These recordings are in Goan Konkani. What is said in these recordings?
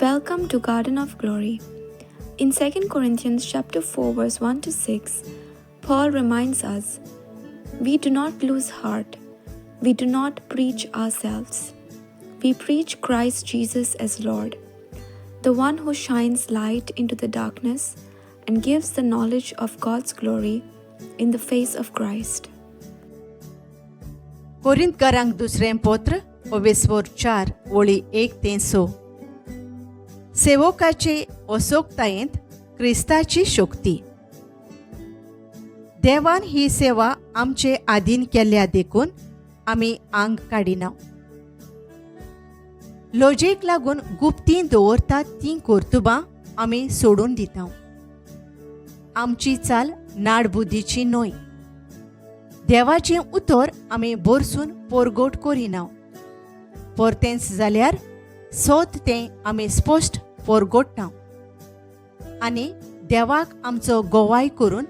Welcome to Garden of Glory. In 2 Corinthians chapter 4 verse 1 to 6, Paul reminds us, we do not lose heart. We do not preach ourselves. We preach Christ Jesus as Lord, the one who shines light into the darkness and gives the knowledge of God's glory in the face of Christ. कोरिंतकारांक दुसरें पत्र ओवेस्वोर 4 ओळी 1 ते 6. सेवकाचे असोकतायेंत क्रिस्ताची शक्ती. देवान ही सेवा आमचे आदीन केल्या देखून आमी आंग काडिना. लजेक लागून गुप्तीं दवरतात तीं कर्तुबां आमी सोडून दिता. आमची चाल नाडबुद्दीची न्हय. देवाचें उतर आमी बोरसून पोरगोट करिना. परतेंच जाल्यार सोत तें आमी स्पश्ट पोरगोट्टा आनी देवाक आमचो गोवाय करून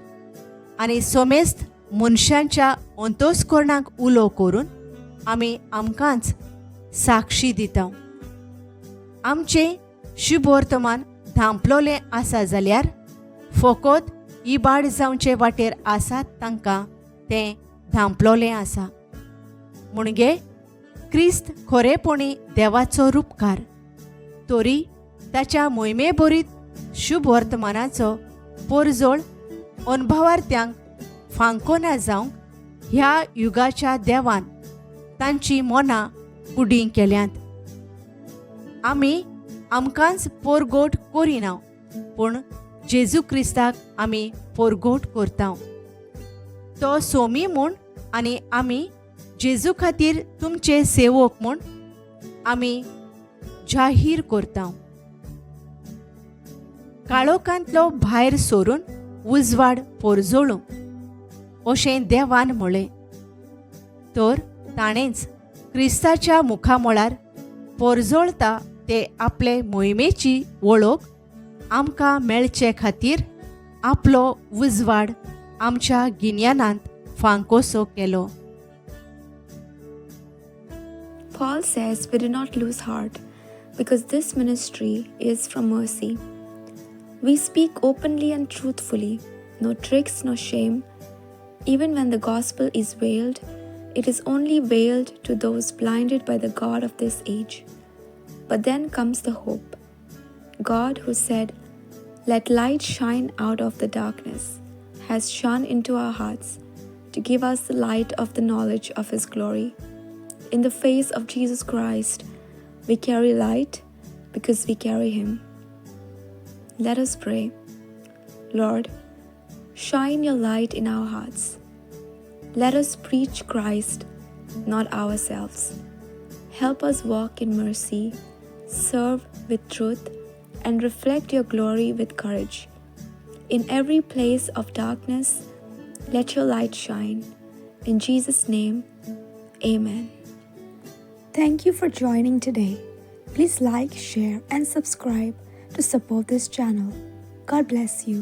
आनी सोमेस्त मनशांच्या अंतस्करणाक उलो करून आमी आमकांच साक्षी दिता. आमचें शुभवर्तमान धांपलोलें आसा जाल्यार फकत इबाड जावचे वाटेर आसात तांकां तें धांपलोलें आसा. म्हणगे क्रिस्त खरेपणी देवाचो रुपकार तरी ताच्या मोहिमेभरीत शुभवर्तमानाचो पोरजोळ अणभवार्थ्यांक फांकोना जावंक ह्या युगाच्या देवान तांची मनां कुडीं केल्यांत. आमी आमकांच पोरगोट करिना पूण जेजू क्रिस्ताक आमी पोरगोट करता. तो सोमी म्हूण आनी आमी जेजू खातीर तुमचे सेवक म्हूण आमी जाहीर करता. काळोखांतलो भायर सरून उजवाड पोरजोळूं अशें देवान म्हळें तर ताणेंच क्रिस्ताच्या मुखामळार पोरजोळता ते आपले मोहिमेची वळख आमकां मेळचे खातीर आपलो उजवाड आमच्या गिन्यानांत फांकोसो केलो. Paul says we do not lose heart because this ministry is from mercy. We speak openly and truthfully, no tricks, no shame. Even when the gospel is veiled, it is only veiled to those blinded by the God of this age. But then comes the hope. God, who said, "Let light shine out of the darkness," has shone into our hearts to give us the light of the knowledge of His glory. In the face of Jesus Christ, we carry light because we carry Him. Let us pray. Lord, shine your light in our hearts. Let us preach Christ, not ourselves. Help us walk in mercy, serve with truth, and reflect your glory with courage. In every place of darkness, let your light shine. In Jesus' name, amen. Thank you for joining today. Please like, share, and subscribe to support this channel. God bless you.